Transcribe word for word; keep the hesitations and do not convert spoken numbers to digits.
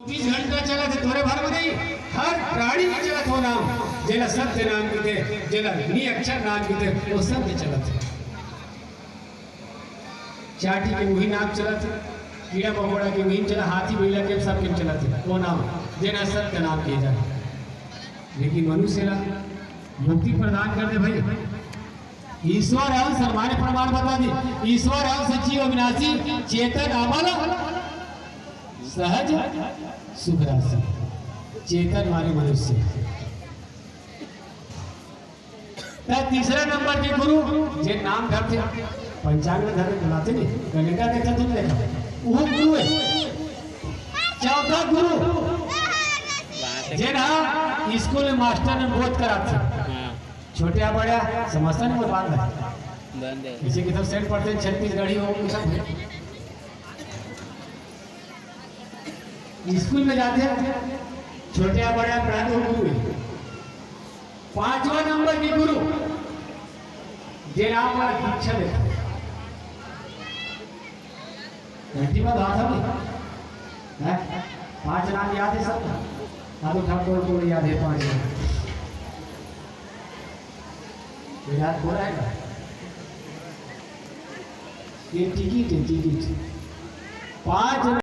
चौबीस घंटा चलत हे, तोरे भर में नहीं, हर प्राणी में चलत हे वो नाम, जेला सत्य नाम कथे, जेला निअक्षर नाम कथे, वो सत्य चलत हे। चांटी के उही नाम चलत हे, कीड़ा मकोड़ा के उही चलत हे, हाथी बइला के सबके चलत हे, वो नाम, जेला सत्य नाम कहे जाथे। लेकिन मनुष्य ला मुक्ति प्रदान कर दे भाई। ईश्वर हंस, माने प्रमाण बता दी, ईश्वर हंस जीव अविनाशी, चेतन अमल सहज सुख राशि। चेतन माने मनुष्य। त तीसरा नंबर के गुरु, जे नाम धरथे, पंचांग में धरे बुलाथे नहीं, कैलेंडर देखा, तुम देखा, वो गुरु है। चौथा गुरु, जेन हा स्कूल में मास्टर में बोध कराथे, हाँ। छोटे या बड़े, समझता नहीं वो बात है। बंद है। पीछे की तरफ सेट पढ़ते हैं, छत्तीसगढ़ी हो, सब है। स्कूल में जाथे, छोटे या बड़े पढ़ाथे, वो गुरु है। पांचवा नंबर के गुरु, जेन आप मन दीक्षा लेथे। घंटी में बात है, हैं? पांच नाम याद है सबका? हाथ उठा, कौन कौन याद है पांच नाम? कोई याद हो रहा है क्या? ये टिकट है, टिकट। पांच